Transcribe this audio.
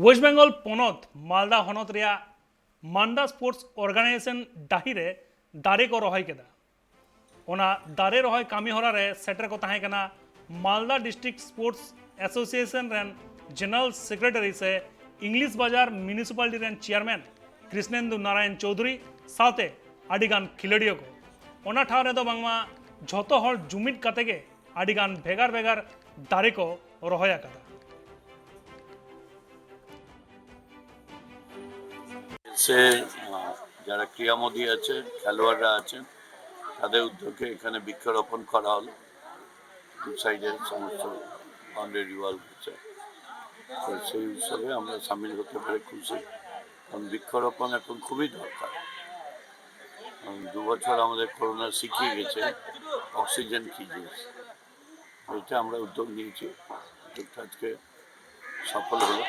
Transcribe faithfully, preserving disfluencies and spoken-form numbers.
West Bengal ᱯᱚᱱᱚᱛ ᱢᱟᱞᱫᱟ ᱦᱚᱱᱚᱛ ᱨᱮᱭᱟᱜ ᱢᱟᱱᱫᱟ ᱥᱯᱳᱨᱴᱥ ᱚᱨᱜᱟᱱᱟᱭᱡᱮᱥᱚᱱ ᱰᱟᱹᱦᱤ ᱨᱮ ᱫᱟᱨᱮ ᱠᱚ ᱨᱚᱦᱚᱭ ᱠᱮᱫᱟ᱾ ᱚᱱᱟ ᱫᱟᱨᱮ ᱨᱚᱦᱚᱭ ᱠᱟᱹᱢᱤ ᱦᱚᱨᱟ ᱨᱮ ᱥᱮᱴᱮᱨ ᱠᱚ ᱛᱟᱦᱮᱸ ᱠᱟᱱᱟ ᱢᱟᱞᱫᱟ ᱰᱤᱥᱴᱨᱤᱠᱴ ᱥᱯᱳᱨᱴᱥ ᱮᱥᱳᱥᱤᱭᱮᱥᱚᱱ ᱨᱮᱱ ᱡᱮᱱᱟᱨᱟᱞ ᱥᱮᱠᱨᱮᱴᱟᱨᱤ ᱥᱮ ᱤᱝᱞᱤᱥ ᱵᱟᱡᱟᱨ ᱢᱤᱭᱩᱱᱤᱥᱤᱯᱟᱞᱤᱴᱤ ᱨᱮᱱ ᱪᱮᱭᱟᱨᱢᱮᱱ ᱠᱨᱤᱥᱱᱮᱱᱫᱩ ᱱᱟᱨᱟᱭᱚᱱ ᱪᱳᱣᱫᱷᱩᱨᱤ ᱥᱟᱶᱛᱮ ᱟᱹᱰᱤᱜᱟᱱ ᱠᱷᱤᱞᱟᱹᱲᱤᱭᱟᱹ ᱠᱚ᱾ ᱚᱱᱟ ᱴᱷᱟᱶ ᱨᱮᱫᱚ ᱵᱟᱝᱢᱟ ᱡᱷᱚᱛᱚ ᱦᱚᱲ ᱡᱩᱢᱤᱫ ᱠᱟᱛᱮ ᱜᱮ ᱟᱹᱰᱤᱜᱟᱱ ᱵᱷᱮᱜᱟᱨ ᱵᱷᱮᱜᱟᱨ ᱫᱟᱨᱮ ᱠᱚ ᱨᱚᱦᱚᱭ ᱟᱠᱟᱫᱟ᱾ সে আহ, যারা ক্রীড়ামোদী আছে, খেলোয়াড়রা আছেন, তাদের উদ্যোগে এখানে বৃক্ষরোপণ করা হলো। দু সাইডে সমস্ত বাউন্ডারি ওয়াল আছে। তো সেই উৎসবে আমরা সামিল হতে পেরে খুশি, কারণ বৃক্ষরোপণ এখন খুবই দরকার। কারণ দু বছর আমাদের করোনা শিখিয়ে গেছে অক্সিজেন কী জিনিস। এটা আমরা উদ্যোগ নিয়েছি, উদ্যোগটা আজকে সফল হলো।